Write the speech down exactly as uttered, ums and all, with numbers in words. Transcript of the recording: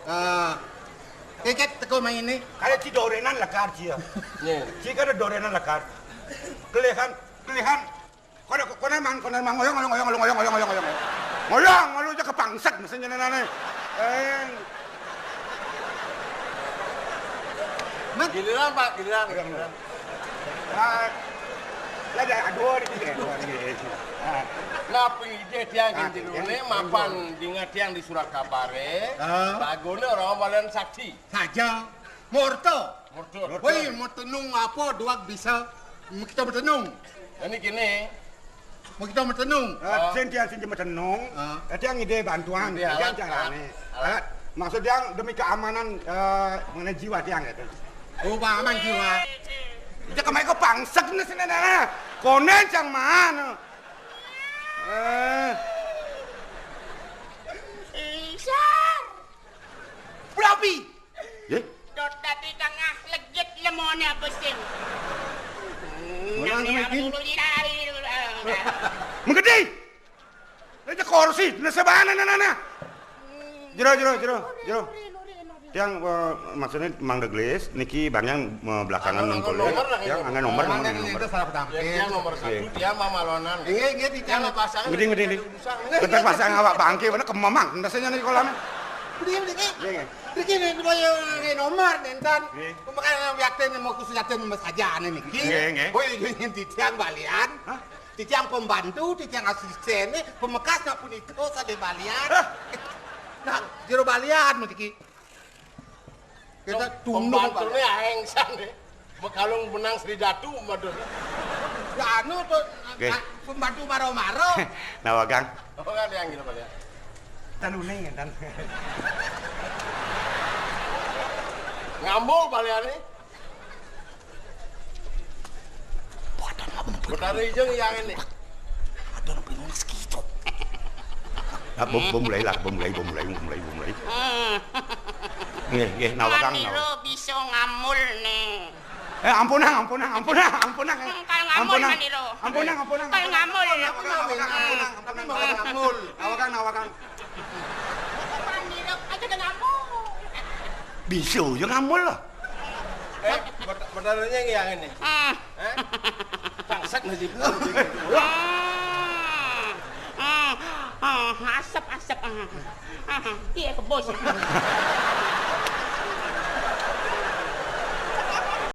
Ah, keket teko main ni. Kada ci dorenan lakar ci ya. Ci kada dorenan lakar. Kelehan, kelehan. Kau dah, kau dah mang, kau dah mang, ngoyong, ngoyong, ngoyong. Ngoyong, ngoyong, aja kepangsak mesinnya nana ni. Eh. Giliran, Pak, giliran, giliran. Ah, lagi aduh di sini. Ah. Nah, pijih tiang. Ah, kitu ni, mapan dingat tiang di surat kabar, eh. Ah. Baguna orang balian saksi. Saja. Murta. Murta. Woi, mau tenung apa, duag bisa. Kita bertenung. Ini gini. Mau kita bertenung. Ah, sin tiang sin bertenung. Ah. Tiang ide bantuan. Ide tiang alat, carane. Alat. Alat. Maksud tiang demi keamanan, eh, mengenai jiwa tiang gitu. Oh, aman jiwa. Kita kemai ke pangsak ni sini nana. Konen cang mana? Eh. Isar. Berapi. Ye? Dot tadi tengah legit lemone apa sing? Menang. Nang sama dia ini. Dulu di hari. Menggede. Aja kursi, nasabana nana. Jero, jero, jero, jero. Tiang, eh, maksudnya Mang Deglis, niki Bang yang, eh, belakangan. Anu, nempel ya. Nomor lah, yang nomor. Angga nomor, nomor. Yang nomor satu, dia mah malonan. Iya, iya, di tiang. Yang pasang. Gede, gede, gede. Usah. Kita pasang awak bangke, mana kemamang, rasanya nih kolam. Gede, gede, eh. Iya, iya. Gede, gede, nomor, nentan. Iya. Pemakanan yang yakin mau khusus yakin mas aja aneh nih. Iya, iya. Boy, yang di tiang balian. Hah? Titiang pembantu, titiang asisten, eh, pemekas nak pun itu, oh, sade balian. Hah? Nah, jero balian, mesti ki. Kita tunduk pembantu ni aeng san ni. Bekalung benang Sri Datu, madu. Ya, anu tu, pembantu maro-maro. Nawagang. Apa kan yang gitu, Pak, ya? Tanu ni, kan? Ngambul balian ni. Badan abang. Betara ijeng yang ini. Badan abang panas gitu. Ah, bom, bom mulai lah, bom mulai, bom mulai, bom mulai, bom mulai. Hmm. Nggih, nggih, nawagang, Maniro nawagang. Bisa ngamul nih. Eh, ampunang, ampunang, ampunang, ampunang. Hmm, kalau ngamul, ampunang. Maniro. Ampunang, ampunang, kalau ampunang. Ngamul. Nawagang, nawagang, ampunang, ampunang. Tapi mau ngamul. Nawagang, nawagang. Maniro aja udah ngamul. Bisa aja ngamul lah. Eh, bet-, benernya yang ini. Hmm. Eh? Pangsak nasib. Hmm. Hmm. Hmm. Asap, asap. Hmm. Hmm. Iya, kebos.